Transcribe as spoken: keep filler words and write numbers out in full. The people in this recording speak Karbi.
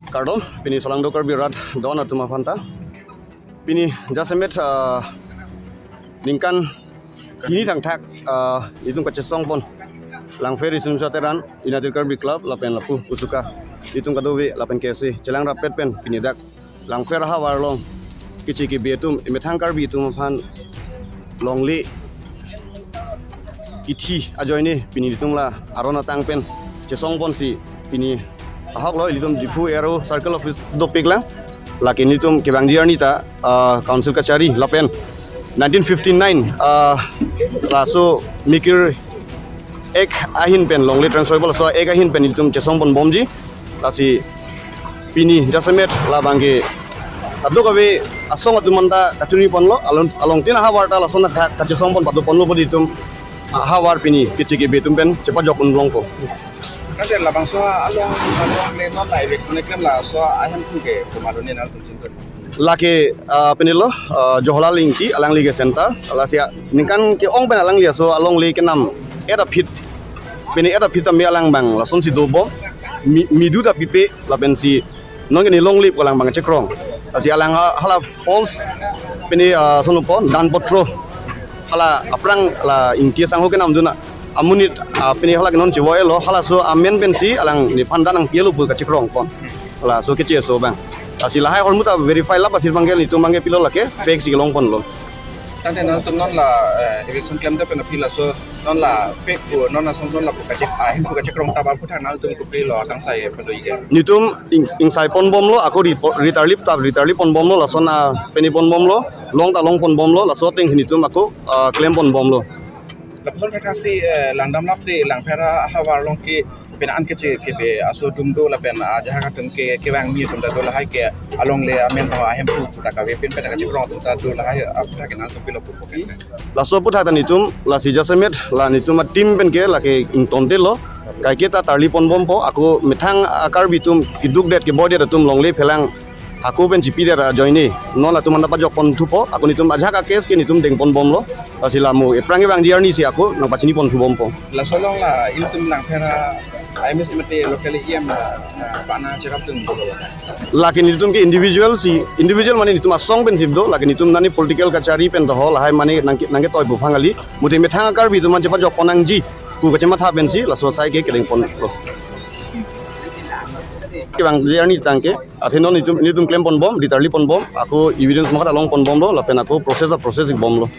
Kardom, pini Solangdo Karbi Rat don atum aphan ta. Pini jasemet, ah, ningkan hini thangthak, ah, itum kachesongpon Langpher Riso Nimso Ateran, United Karbi Club, lapen lapu Usuka, itum kadokave lapen K S A chelang rapet pen pini dak Langpher ahavar along keche kebe atum, emethang Karbi atum aphan longle kithi ajoine pini itum la aron atang pen chesongponsi pini ahok lo, ilitum Diphu A R O circle office dopik lang. Lake nelitum kevangji arni ta, ah, council kachari lapen nineteen fifty-nine, ah, laso Mikir Act ahin pen, longle transferable laso Act ahin pen itum chesongponbomji. Lasi pini jasemet labangke kadokave asong atum anta kachuriponlo, along, along tin ahavar ta lason athak kachesongpon padoponlo pu itum ahavar pini keche kebe atum pen chepajokpon longpo. Kade labangso along, along le non la eviction keklem laso ahemphu ke komat arni nangtum chingkir? Lake, ah, pini lo, ah, Jawaharlal Ingti, alangli ke center, lasi ningkan ke-ong pen alangli laso alongle kenam et aphi, pini et aphi tame alang abang lasonsi dobom, mi, midu ta pipe lapensi nonke ne longle pu alang abang chekrong. Lasi alang ha-, hala false pini, ah, sono pon dan potro, hala aphrang la Ingti asangho kenamdun amonit, ah, pini hala ke non chevo-etlo, halaso amen pensi alang nephan dan nangpilo pu kachekrongpon. Laso keche aso abang. Lasi lahai ahormu ta verify lap aphi abangke nelitum abangke pilo lake fake si kelongponlo. Tangte nangtum non la, eh, eviction klemdet pen aphi laso non la fake pu, non asong non lapu kache, ahemphu kachekrong ta ba aphuthak nangtum kopilo akangsai pado-ik ke? Nelitum ing, ingsaiponbomlo, ako ri, ritarlip ta ritarlipponbomlo, lason a piniponbomlo, long ta longponbomlo, laso atengsi nelitum ako, ah, klemponbomlo. Lapuson thakthak si, eh, langdamlap te Langpher ahavar along ke pen an keche kebe aso atum do lapen ajahak atum ke kevangji atum ta do, lahai ke alongle amen ta ahemphu ta kave pen pen kachekrong atum ta do, lahai aphuthak ke nangtum pilo pu ke? Laso aphuthak ta nelitum lasi jasemet la nelitum a-team pen ke lake ingtontelo, kaike ta tarliponbompo, ako methang a-Karbi atum kedukdet keboidet atum longle phelang hako pen chipidet ajoine non latum anta pajokpon thupo, ako nelitum ajahak a-case ke nelitum dengponbomlo. Lasi la mo ephrang kevangji arnisi ako nangpachiniponthubompo. Laso along la ilitum Langpher a-M A C mate local E M la, ah, bana cherap atum dolo? Lake nelitum ke individual si, individual mane nelitum asong pensi do, lake nelitum nani political kachari pen doho, lahai mane nangke, nangketoi pu aphan kali, mate methang a-Karbi atum an chepajokpon nangji pu kachematha pensi laso asai ke kedengponlo. Kevangji arni tangke, athe non nelitum, nelitum klemponbom, ritarliponbom, ako evidence makat alongponbomlo, lapen ako process a-process bomlo.